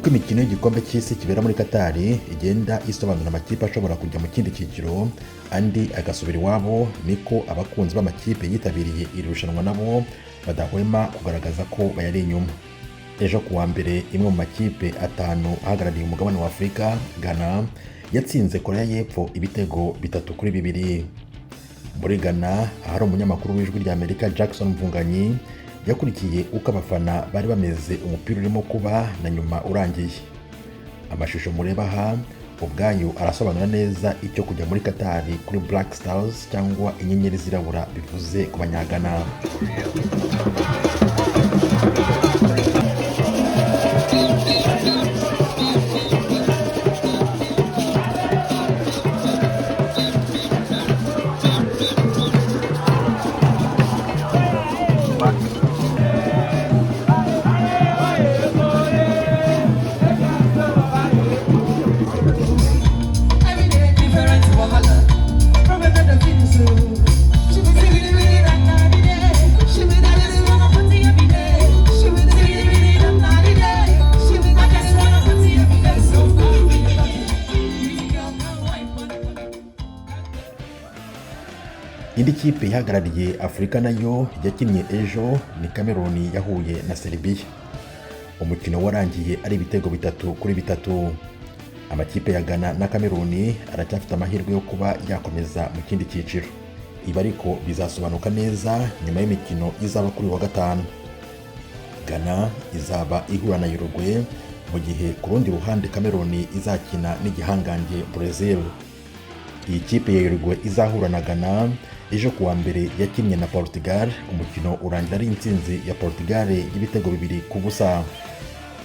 Uko imikino y'igikombe cy'isi kibera muri Katari igenda isobanura amakipe ashobora kujya mu kindi cyiciro, andi agasubira iwabo, niko abakunzi b'amakipe yitabiriye iri rushanwa nabo badahwema kugaragaza ko bayari inyuma. Ejo kuwa mbere, imwe mu makipe atanu ahagarariye umugabane wa Afurika, Ghana, yatsinze Korea y'Epfo ibitego 3-2. Muri Ghana, ahari umunyamakuru w'Ijwi rya Amerika Jackson Mvunganyi, yakurikiye uko abafana bari bameze umupira urimo kuba na nyuma urangiye. Amashusho mureba aha ubwayo arasobanura neza icyo kujya muri Katari kuri Black Stars cyangwa Inyenyeri Zirabura bivuze ku Banyagana. Every day different wahala. Problem not the finish, so. She be really, really that night day. She be that really wanna party every day. She be really, really that night day. She be I just wanna party every day. So girl can't wait for the Indi kipe ihagarariye Afurika nayo yakinnye ejo ni Cameroon yahuye na Serbia. Umukino warangiye ari ibitego 3-3. Amakipe ya Ghana na Cameroon aracyafite amahirwe yo kuba yakomeza mu kindi cyiciro. Ibi ariko bizasobanuka neza nyuma y'imikino izaba kuri uyu wa gatanu. Ghana izaba ihura na Uruguay, mu gihe ku rundi ruhande Cameroon izakina n'igihangange Brazil. Iyi kipe ya Uruguay izahura na Ghana ejo kuwa mbere yakinnye na Portugal, umukino urangira ari intsinzi ya Portugal y'ibitego 2-0.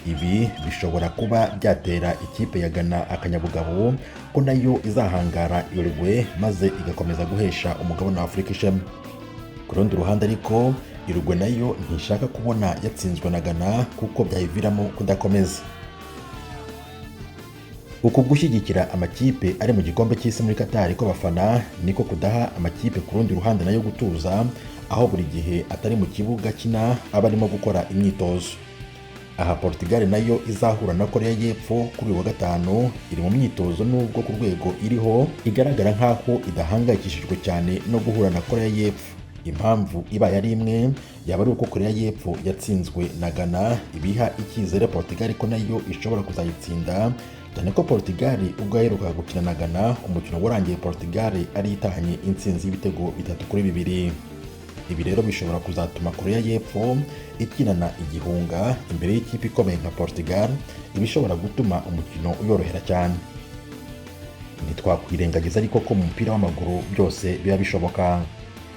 Ibi bishobora kuba byatera ikipe ya Ghana akanyabugabo ko nayo izahangara Uruguay maze igakomeza guhesha umugabane wa Afurika ishema. Ku rundi ruhande ariko, Uruguay nayo ntishaka kubona yatsinzwe na Ghana kuko byayiviramo kudakomeza. Uku gushyigikira amakipe ari mu gikombe cy'isi muri Katari kw'abafana niko kudaha amakipe ku rundi ruhande nayo gutuza, aho buri gihe atari mu kibuga akina aba arimo gukora imyitozo. Aha Portugal nayo izahura na Korea y'Epfo kuri uyu wa gatanu iri mu myitozo, nubwo ku rwego iriho igaragara nk'aho idahangayikishijwe cyane no guhura na Korea y'Epfo. Impamvu ibaye ari imwe, yaba ari uko Korea y'Epfo yatsinzwe na Ghana, ibiha icyizere Portugal ko nayo ishobora kuzayitsinda, cyane ko Portugal ubwo yaherukaga gukina na Ghana, umukino warangiye Portugal ari itahanye intsinzi y'ibitego 3-2. Ibi rero bishobora kuzatuma Korea y'Epfo ikinana igihunga imbere y'ikipe ikomeye nka Portugal, ibishobora gutuma umukino uyorohera cyane. Ntitwakwirengagiza ariko ko mu mupira w'amaguru byose biba bishoboka.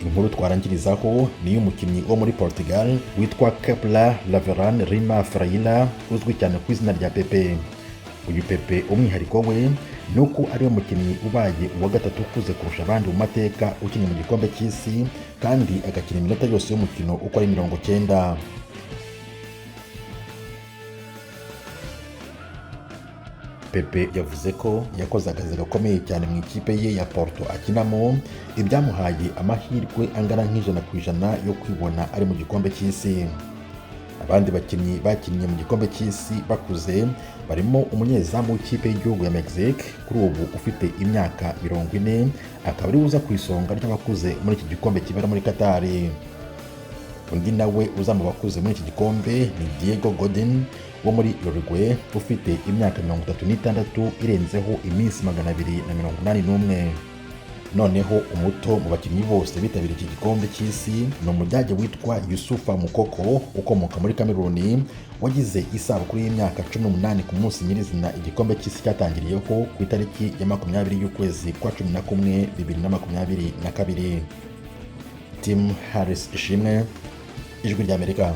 Inkuru twarangirizaho ni iy'umukinnyi wo muri Portugal witwa Kepler Laveran Lima Freire, uzwi cyane ku izina rya Pepe. Uyu Pepe, umwihariko we ni uko ariwe mukinnyi ubaye uwa gatatu ukuze kurusha abandi mu mateka ukinnye mu gikombe cy'isi, kandi agakina iminota yose y'umukino uko ari 90. Pepe yavuze ko yakoze akazi gakomeye cyane mu ikipe ye ya Porto akinamo, ibyamuhaye amahirwe angana nk'100% yo kwibona ari mu gikombe cy'isi. Abandi bakinnyi bakinnye mu gikombe cy'isi bakuze barimo umunyezamu w'ikipe y'igihugu ya Mexique kuri ubu ufite imyaka 40, akaba ari uza ku isonga ry'abakuze muri iki gikombe kibera muri Katari. Undi nawe uza mu bakuze muri iki gikombe ni Diego Godin wo muri Uruguay, ufite imyaka 36 irenzeho iminsi 281. Noneho umuto mu bakinnyi bose bitabiriye iki gikombe cy'isi ni Umudage witwa Yusufa Mukoko ukomoka muri Cameroon, wagize isabukuru y'imyaka 18 ku munsi nyirizina igikombe cy'isi cyatangiriyeho, ku itariki ya 20 y'ukwezi kwa 11 2022. Tim Harris Ishimwe, Ijwi ry'Amerika.